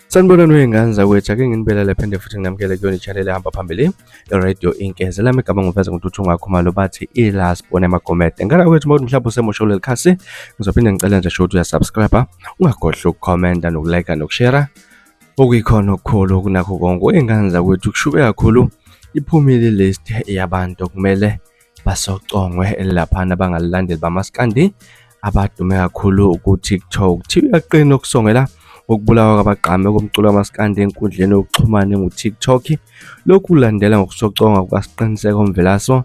Sanibonani wey'ngane zakwethu, ake nginibelele phinde futhi nginamukele kuyona i-channel ehamba phambili i-Radio Inkeze. Lami igama nguveza ngoNtuthu Ngakhumalo bathi i-last born emagomede. Ngane kwethu uma mhlawumbe usemusha kuleli khasi, ngizophinde ngicele nje ukuthi uyasubscribe, ungakhohlwa ukukhomenta nokulike nokushare. Okuyikhona okukhulu kunakho konke wey'ngane zakwethu kushube kakhulu iphumile list yabantu okumele basocongwe laphana abangalilandeli bamaskandi abadume kakhulu ku-TikTok. Kuthiwa uyaqina ukusongela ukubulawa kwabagqame komculo kamaskandi enkundleni yokuxhumana engu-TikTok. Lokhu kulandela ngokusoconga kukaSiqiniseko Mvelaso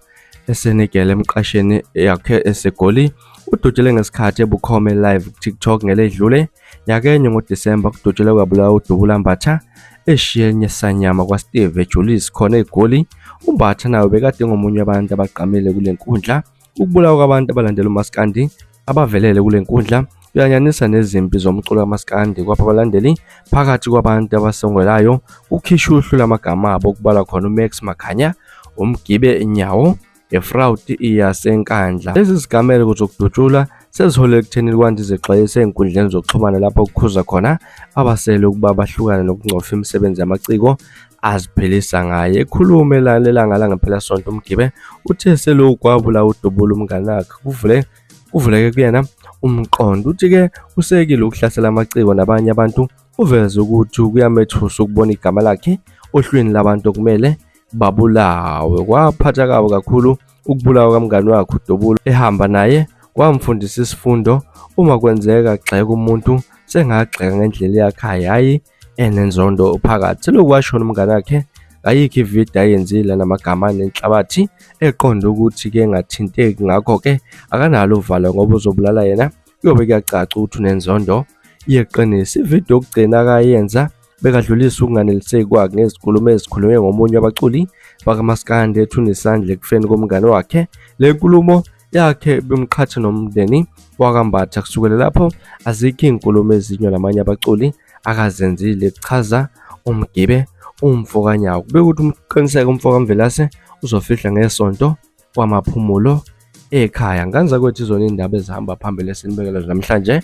eSenegal emqasheni yakhe eseGoli. Udutshulwe ngesikhathi ebukhome live ku-TikTok ngeledlule. Nyakenye ngoDisemba kudutshulwe kwabulawa uDubula Mbatha eshiye enyesanyama kwaSteve eJulius khona eGoli. UMbatha naye ubekade engomunye wabantu abagqamile kule nkundla. Ukubulawa kwabantu abalandela umaskandi abavelele kule nkundla kuyanyanisa nezimpi zomculo kamaskandi kwapha abalandeli phakathi kwabantu abasongelayo kukhishwa uhlu lwamagama abo okubalwa khona uMax Makhanya, uMgibe Nyawo, eFraud yaseNkandla. Lezi zigameko zokudutshulwa seziholele ekutheni kwande izexwayiso ey'nkundleni zokuxhumana lapho kukhuza khona abasele ukuba bahlukane nokungcofa imisebenzi yamaciko aziphilisa ngaye. Ekhuluma lelanga langempelasonto uMgibe uthe selokhu kwabulawa uDubula umngani wakhe kuvule kuvuleke kuyena umqondo. Uthi-ke usekile ukuhlasela amaciko nabanye abantu, uveze ukuthi kuyamethusa ukubona igama lakhe ohlwini labantu okumele babulawe. Kwaphatha kabi kakhulu ukubulawa kamngani wakhe uDubulo ehamba naye kwamfundisa isifundo uma kwenzeka gxeka umuntu sengagxeka ngendlela yakhe hhayi enenzondo phakathi. Selokhu washona umngani wakhe ayikho ividiyo ayenzile namagama anenhlabathi eqonde ukuthi-ke engathinteki ngakho-ke akanalo uvalo ngoba uzobulala yena kuyobe kuyacaca ukuthi unenzondo yeqiniso. Ividiyo yokugcina akayenza bekadlulisa ukunganeliseki kwakhe ngezinkulumo ezikhulunywe ngomunye wabaculi bakamaskandi ethi unesandla ekufeni komngane wakhe. Le nkulumo yakhe bimqhatha nomndeni wakaMbatha. Kusukela lapho azikho iy'nkulumo ezinye namanye abaculi akazenzile kuchaza uMgibe umfo kaNyawo. Kubeka ukuthi umqiniseko umfo kaMvelase uzofihla ngesonto kwamaphumulo ekhaya. Ngane zakwethu izona iy'ndaba ezihamba phambili esinibekela namhlanje.